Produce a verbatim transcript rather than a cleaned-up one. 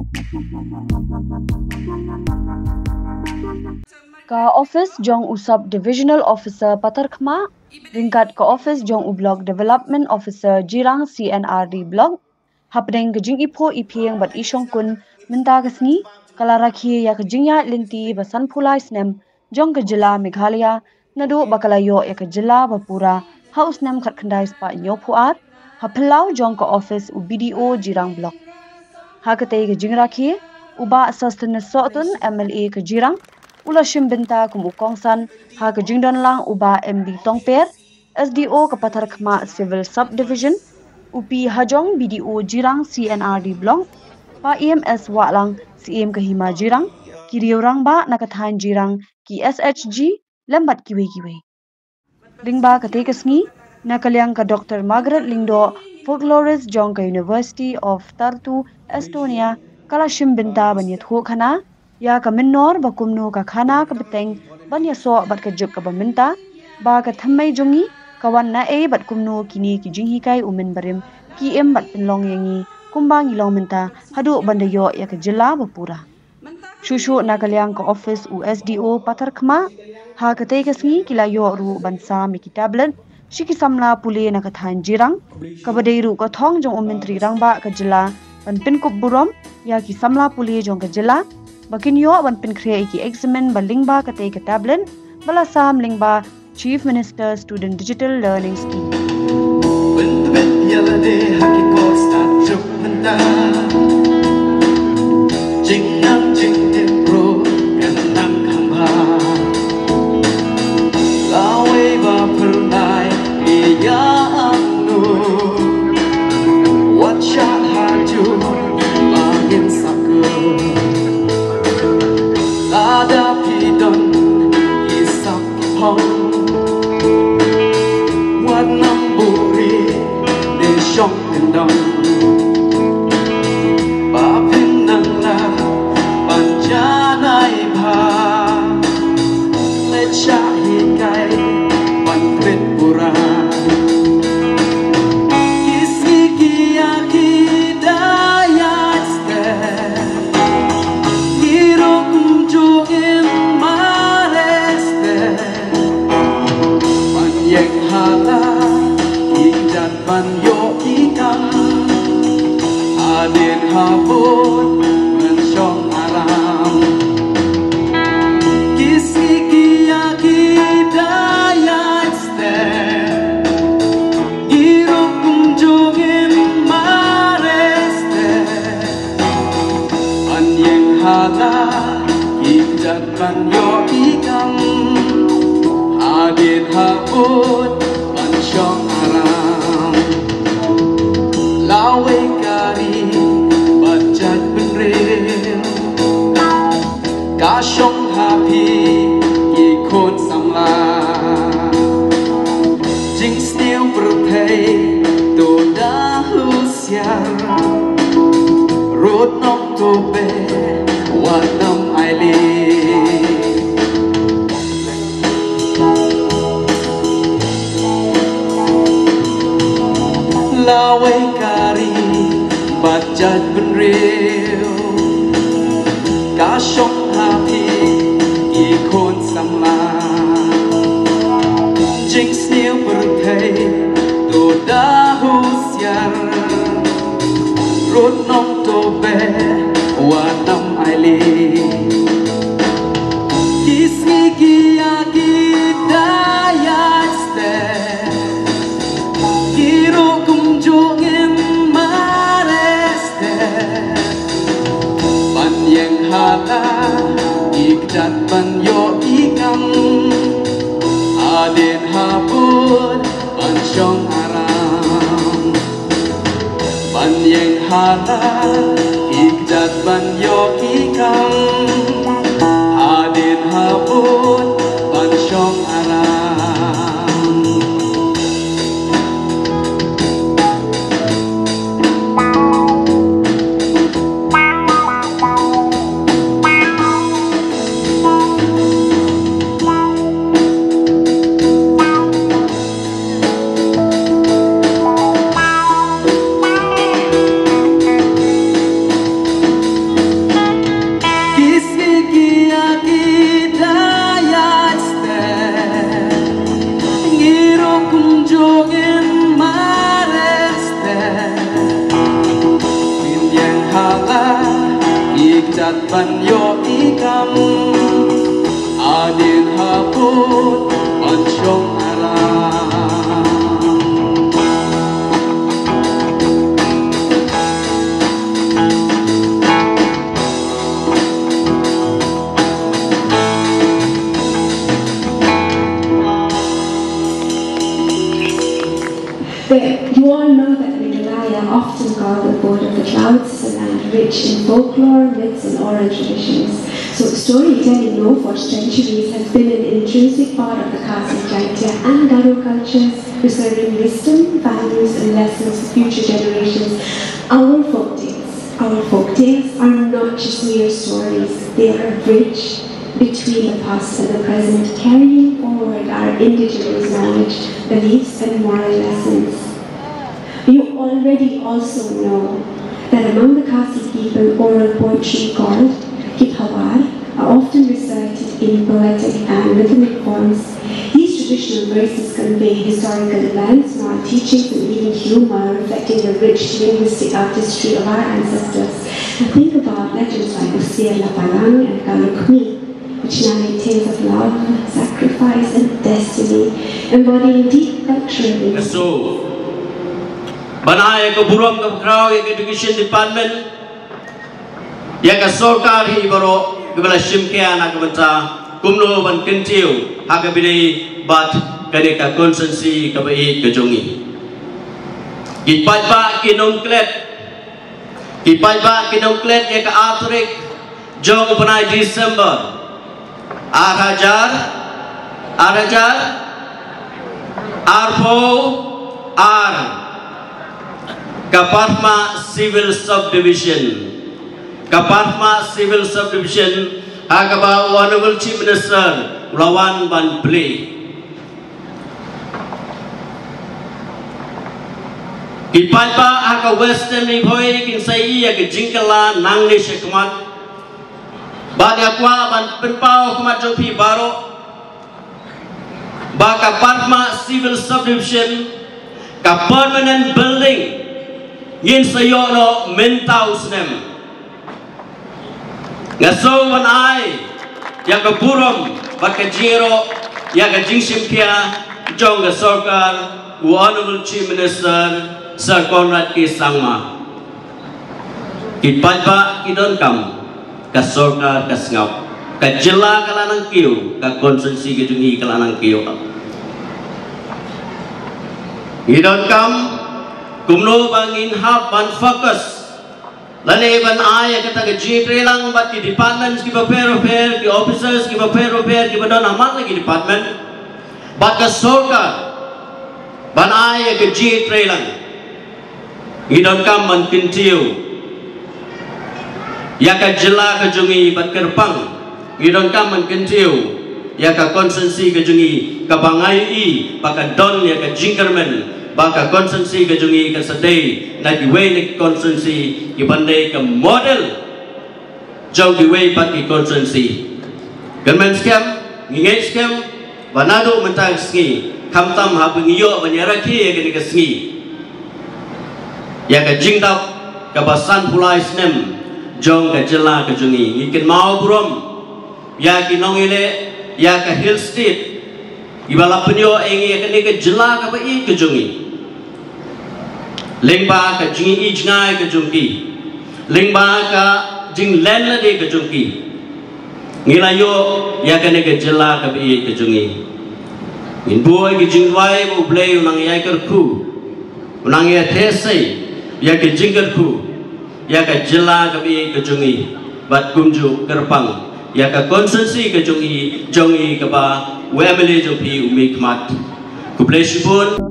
Ka office jong u Sub Divisional Officer Patharkhmah ryngkat ka office jong u Block Development Officer Jirang C and R D Block, hapdeng ka jingiphuh iphieng bad ishongkun mynta ka sngi, ka la rakhe ïa ka jingïaid lynti ba sanphew lai snem jong ka jylla Meghalaya, naduh ba ka la ïoh ïa ka jylla ba pura ha u snem khatkhyndai spah hynñiewphew ar, ha phyllaw jong ka office u B D O Jirang Block. Ha katei ka jingrakhe, u Bah Sosthenes Sohtun, M L A ka Jirang, u la shim bynta kum u kongsan ha ka jingdon lang u Bah M B Tongper, S D O ka Patharkhmah Civil Subdivision, u P Hajong, B D O Jirang C and R D Block, Bah M S Wahlang, Syiem ka Hima Jirang, ki riew rangbah na ka thaiñ Jirang, ki S H G, lem bad kiwei kiwei. Lyngba katei ka sngi, na ka liang ka Doctor Margaret Lyngdoh, folklorist jong ka University of Tartu, Estonia, ka la shim bynta ban ïathuh khana ïa ka mynnor ba kumno ka khana ka bteng ban ïasoh bad ka juk kaba mynta, ba ka thymmei jong ngi ka wan naei bad kumno kine ki jinghikai u mynbarim ki im bad pynlong ïa ngi kumba ngi long mynta haduh ban da ïoh ïa ka jylla ba pura. Shuh shuh na ka liang ka office u S D O Patharkhmah, ha katei ka sngi ki la ïoh ruh ban sam ïa ki tablet sha ki samla pule na ka thaiñ Jirang, kaba dei ruh ka thong jong u Myntri Rangbah ka jylla ban pynkup burom ïa ki samla pule jong ka jylla ba kin ïoh ban pynkhreh ïa ki eksamin ba lyngba katei ka tablet ba la sam lyngba Chief Minister Student Digital Learning Scheme. Win win ïa lade ha ki course ta juk mynta. Jingnang jingtip ruh kan nang kham bha. Lawei ba phyrnai ïa angnu. Wat shah ha ju ba ngin sakut. Lada phi don ki sap hong. Wat nang buri ne shong kendong. Ba phin nang la ban janai bha. Leit shah hikai ban klet buran. Ki sngi ki ïa ki da ïaid step. Ki ruh kumjuh im mareh step. Ban ïeng ha la ki jait ban ïoh ki kam. Hadien habud men shong aram. Ki sngi ki ïa ki da ïaid step. Ki ruh kumjuh im mareh step. Ban ïeng ha la ki jait ban ïoh ki kam. Hadien habud ban shong aram. Lawei ka ri bad jait bynriew. Ka shong ha phi ki khun samla. Jingsniew pyrthei to da husiar. Ruh nong to be wat nang ai leh. Lawei ka ri bad jait bynriew. Ka shong ha phi ki khun samla. Jingsniew pyrthei to da husiar. Ruh nong to be wat nang ai leh. Ki sngi ki ïa ki da ïaid step. Ki ruh kumjuh im mareh step. Ban ïeng ha la ki jait ban ïoh ki kam. Hadien habud ban shong aram. Ban ïeng ha la ki jait ban ïoh ki kam. Hadien habud ban shong aram. Ban ïoh i kam hadien ha pud ban shong aram. But you all know that Meghalaya, often called the Border of the Clouds, is a land rich in folklore, myths, and oral traditions. So, storytelling, you know, for centuries has been an intrinsic part of the Khasi, Jaintia, and Garo cultures, preserving wisdom, values, and lessons for future generations. Our folk tales, our folk tales are not just mere stories, they are a bridge between the past and the present, carrying forward our indigenous knowledge, beliefs, and moral lessons. You already also know that among the Khasi people, oral poetry called Ki Phawar are often recited in poetic and rhythmic forms. These traditional verses convey historical events, moral teachings, and even humor, reflecting the rich linguistic artistry of our ancestors. And think about legends like Usiar Lapalang and Ka Lukmi, which narrate tales of love, sacrifice, and destiny, embodying deep cultural meaning. So, ban ai ka burom ka khraw ïa ka Education Department, ïa ka sorkar hi baroh kaba la shim khia na ka bynta kumno ban kyntiew ha ka bynta bad kane ka constituency kaba ïeit ka jong ngi. Ki paidbah ki nongklet, ki paidbah ki nongklet ïa ka ar tarik jong u bnai December, ar hajar, ar hajar arphew ar, ka Padma Civil Subdivision, ka Padma Civil Subdivision ha kaba u Honorable Chief Minister u la wan ban plie. Ki paidbah ha ka Western Ri Bhoi kin sa ïohi ïa ka jingkylla nangne sha khmat. Bad nga kwah ban pynpaw ha khmat jong phi baroh ba ka Padma Civil Subdivision, ka permanent building, ngin sa ïoh noh mynta u snem. Nga sngewbha ban ai ïa ka burom bad ka jingïaroh ïa ka jingshim khia jong ka sorkar u Honorable Chief Minister Sir Conrad K Sangma. Ki paidbah ki donkam, ka sorkar ka sngap, ka jylla ka la nang kiew, ka constituency ka jong ngi ka la nang kiew. Ngi donkam kumno ba ngin hap ban focus lane ban ai ïa kata ka jingïatreilang bad ki departments kiba pher bapher, ki officers kiba pher bapher kiba don ha man la ki department bad ka sorkar ban ai ïa ka jingïatreilang. Ngi donkam ban kyntiew ïa ka jylla ka jong ngi bad kyrpang ngi donkam ban kyntiew ïa ka constituency ka jong ngi, kaba nga ïohi ba ka don ïa ka jingkyrmen ba ka constituency ka jong ngi kan sa dei na kiwei na ki constituency kiban dei ka model jong kiwei pat ki constituency. Kyrmen skhem, ngi ngeit skhem ba naduh mynta ka sngi, khamtam haba ngi ïoh ban ïarakhe ïa kane ka sngi, ïa ka jingdap kaba sanphew lai snem jong ka jylla ka jong ngi, ngi kynmaw burom ïa ki nongïaleh ïa ka Hill State kiba la pynïoh ïa ngi ïa kane ka jylla kaba ïeit ka jong ngi. Lyngba ka jingïohi jngai ka jong ki, lyngba ka jinglen lade ka jong ki, ngi la ïoh ïa kane ka jylla kaba ïeit ka jong ngi. Ngin buh ïa ki jingduwai ba U Blei un nang ïai kyrkhu, un nang ïai theh sei ïa ki jingkyrkhu ïa ka jylla kaba ïeit ka jong ngi, bad kumjuh kyrpang ïa ka constituency ka jong ngi, jong ngi kaba u M L A jong phi u mihkhmat. Khublei shibun.